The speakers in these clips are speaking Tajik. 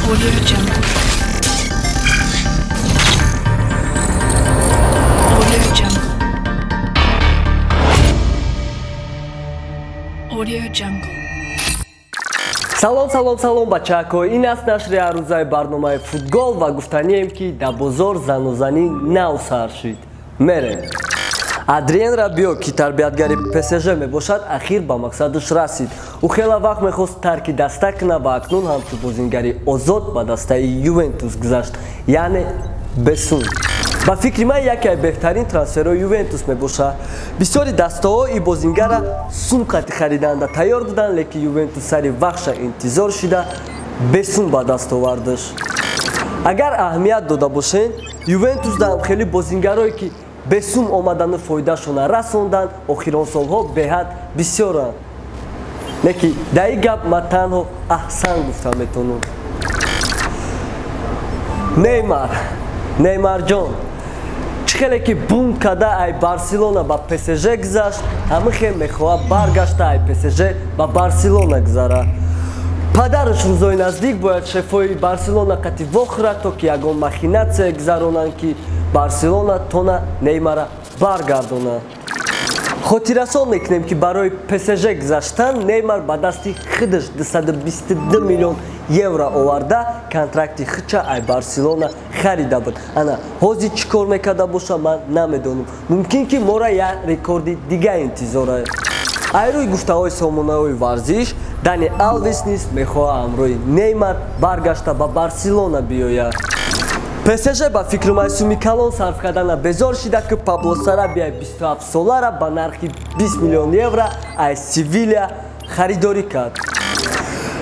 Audio Jungle. Audio Jungle. Audio Jungle. Салом, салом, салом, бачаҳако. Ин аст нашри ҳаррӯзаи барномаи футгол ва гуфтанием, ки дар бозор занозанӣ нав сар шид. Мерем. Адриен Рабио, ки тарбиятгари ПСЖ мебошад, ахир ба мақсадаш расид. Ӯ хеле вақт мехост тарки даста кунад ва акнун ҳамчун бозингари озод ба дастаи Ювентус гузашт, яъне бесун. Ба фикри ман, яке аз беҳтарин трансферҳои Ювентус мебошад. Бисёри дастаҳо и бозингара сум қати хариданда тайёр буданд, лекин Ювентус сари вақтша интизор шида бесун ба даст овардаш. Агар аҳамият дода бошед, Ювентус даам хеле бозингарое, ки бесум омадану фоидашона расонданд, охирон солҳо беҳад бисёранд. Лекин дар ин гап ман танҳо аҳсан гуфта метавонам. Неймар, Неймарҷон, чӣ хеле ки бунт карда ай Барселона ба ПСЖ гузашт, ҳамин хел мехоҳад баргашта ай ПСЖ ба Барселона гузара. Падараш рӯзои наздик бояд шефои Барселона қати вохӯрад, то ки ягон махинатсия гузаронанд, ки Барселона тона Неймара баргардонад. Хотиррасон мекунем, ки барои ПСЖ гузаштан Неймар ба дасти худаш 222 миллион евро оварда контракти худша ай Барселона харида буд. Ана ҳозир чӣ кор мекарда боша, ман намедонам. Мумкин, ки мора як рекорди дига интизор аст. Айрӯи гуфтаҳои сомонаҳои варзиш, Дани Алвес низ мехоҳад ҳамроҳи Неймар баргашта ба Барселона биёяд. ПСЖ ба фикру ман суми калон сарф кардана безор шида, ки Пабло Сарабияи 27-солара ба нархи 20 миллион евро аз Севилия харидорӣ кард.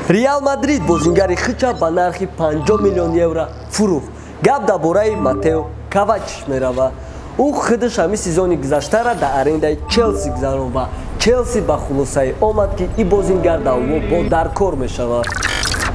Реал Мадрид бозингари худша ба нархи 50 миллион евро фурӯхт. Гап дар бораи Матео Ковачич меравад. Ӯ худаш ҳамин сезони гузаштара дар арендаи Челси гузаронд ва Челси ба хулосае омад, ки ин бозингар дар ӯ бо даркор мешавад.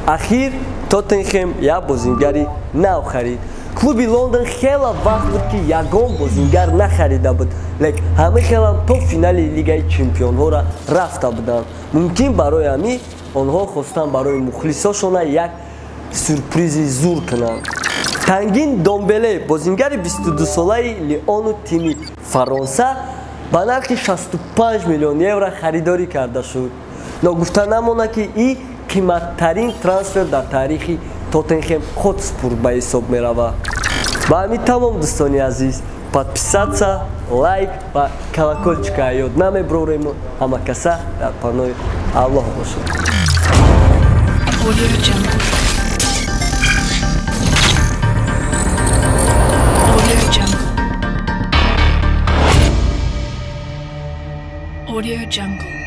Ахир Тоттенхем як бозингари нав харид. Клуби Лондон хела вақт буд, ки ягон бозингар нахарида буд, лек ҳамин хелам то финали Лигаи чемпионҳоро рафта буданд. Мумкин, барои ҳамин онҳо хостанд барои мухлисошона як сюрпризи зур кунанд. Тангин Домбеле, бозингари 22-солаи Лиону тими Фаронса, ба нархи 65 миллион евро харидорӣ карда шуд. Ногуфта намонад, ки ин қиматтарин трансфер дар таърихи Тоттенхем Хотспур ба ҳисоб меравад. Ба ҳамин тамом, дӯстони азиз. Подписаться, лайк ва колокольчика ёд намеброрему. Ҳама каса дар паноҳи Аллоҳ бошад. Audio Jungle. Audio Jungle. Audio Jungle.